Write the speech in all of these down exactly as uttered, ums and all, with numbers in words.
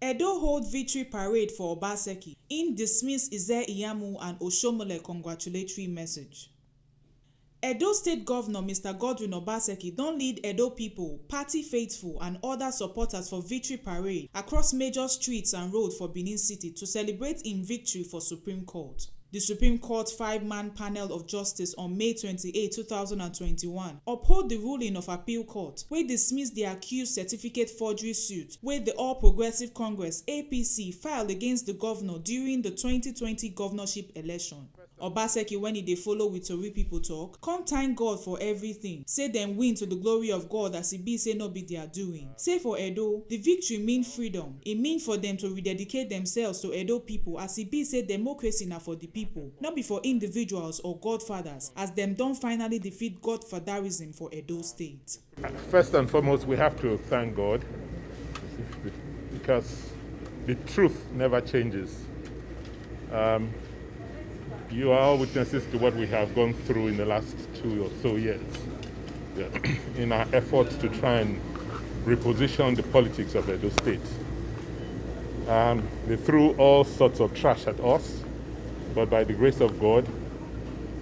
Edo hold victory parade for Obaseki. Im dismiss Ize Iyamu and Oshomole congratulatory message. Edo State Governor Mister Godwin Obaseki don lead Edo people, party faithful and other supporters for victory parade across major streets and roads for Benin City to celebrate im victory for Supreme Court. The Supreme Court five-man panel of justice on May twenty-eight, two thousand and twenty-one, uphold the ruling of appeal court wey dismiss the accused certificate forgery suit wey the All Progressive Congress, A P C, file against the governor during the twenty twenty governorship election. Obaseki, when e dey follow with tori people talk, come thank God for everything, say dem win to the glory of God, as e be say no be their doing. Say for Edo, the victory mean freedom. E mean for dem to rededicate themselves to Edo people, as e be say democracy na for the people, no be for individuals or godfathers, as dem don finally defeat godfatherism for Edo State. First and foremost, we have to thank God because the truth never changes. Um, you are all witnesses to what we have gone through in the last two or so years, yeah, in our efforts to try and reposition the politics of Edo State. Um, they threw all sorts of trash at us, but by the grace of God,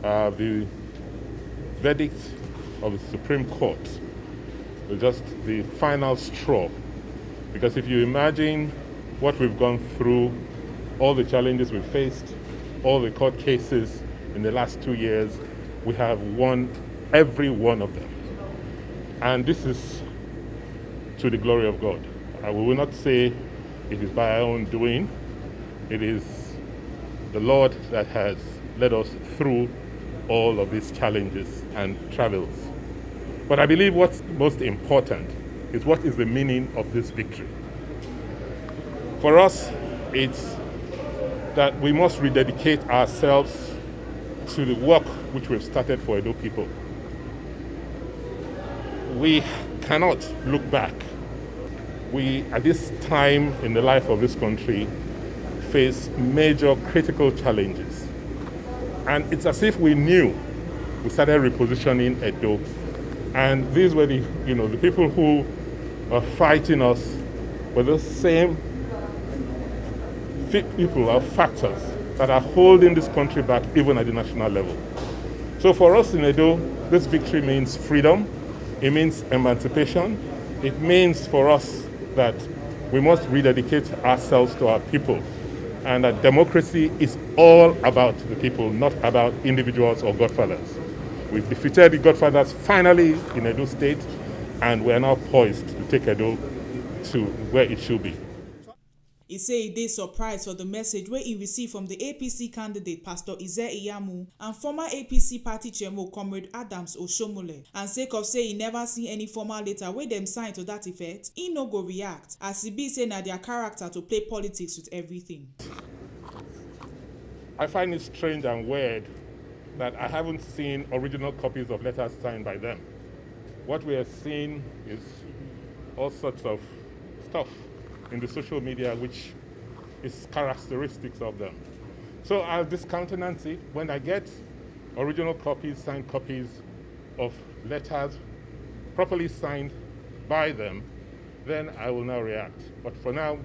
uh, the verdict of the Supreme Court was just the final straw. Because if you imagine what we've gone through, all the challenges we faced, all the court cases in the last two years, we have won every one of them. And this is to the glory of God. Uh, we will not say it is by our own doing. It is the Lord that has led us through all of these challenges and travels. But I believe what's most important is what is the meaning of this victory. For us, it's that we must rededicate ourselves to the work which we've started for Edo people. We cannot look back. We, at this time in the life of this country, face major critical challenges. And it's as if we knew we started repositioning Edo. And these were the, you know, the people who are fighting us were the same fi- people or factors that are holding this country back, even at the national level. So for us in Edo, this victory means freedom, it means emancipation, it means for us that we must rededicate ourselves to our people, and that democracy is all about the people, not about individuals or godfathers. We've defeated the godfathers finally in Edo State, and we're now poised to take Edo to where it should be. E say e dey surprised for the message wey e receive from the A P C candidate Pastor Ize Iyamu and former A P C party chairman Comrade Adams Oshomole, and sake of say e never see any formal letter wey dem sign to that effect, e no go react, as e be say na their character to play politics with everything. I find it strange and weird that I haven't seen original copies of letters signed by them. What we are seeing is all sorts of stuff in the social media which is characteristics of them. So I'll discountenance it when I get original copies, signed copies of letters properly signed by them, then I will now react. But for now,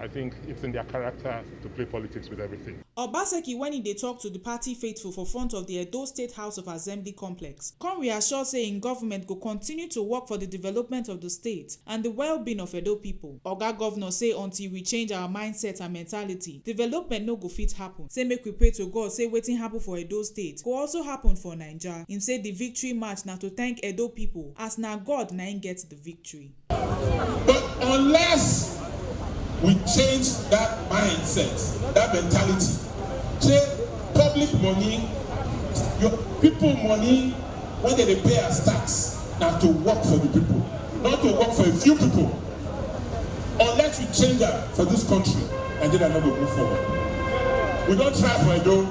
I think it's in their character to play politics with everything. Obaseki, when e dey talk to the party faithful for front of the Edo State House of Assembly complex, come reassure say im government go continue to work for the development of the state and the well-being of Edo people. Oga Governor say until we change our mindset and mentality, development no go fit happen. Say make we pray to God say wetin happen for Edo State go also happen for Naija. Im say the victory march na to thank Edo people, as na God na im get the victory. But unless we change that mindset, that mentality, say public money, your people money, when they dey pay as tax, na to work for the people, not to work for a few people. Unless we change that for this country, Nigeria no go move forward. We don try for Edo,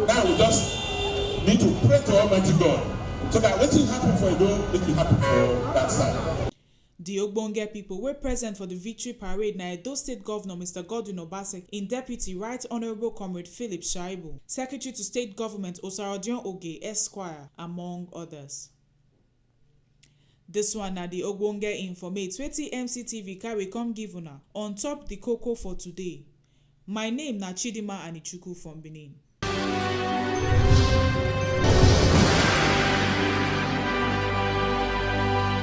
now we just need to pray to Almighty God so that wetin happen for Edo, make it happen for that side. The ogbonge people wey present for the victory parade na Edo State Governor Mister Godwin Obaseki, im deputy Right Honourable Comrade Philip Shaibu, Secretary to State Government Osarodion Oge Esquire, among others. This one na the ogbonge informate wetin M C T V carry come give una on top the koko for today. My name na Chidima Anichukwu from Benin.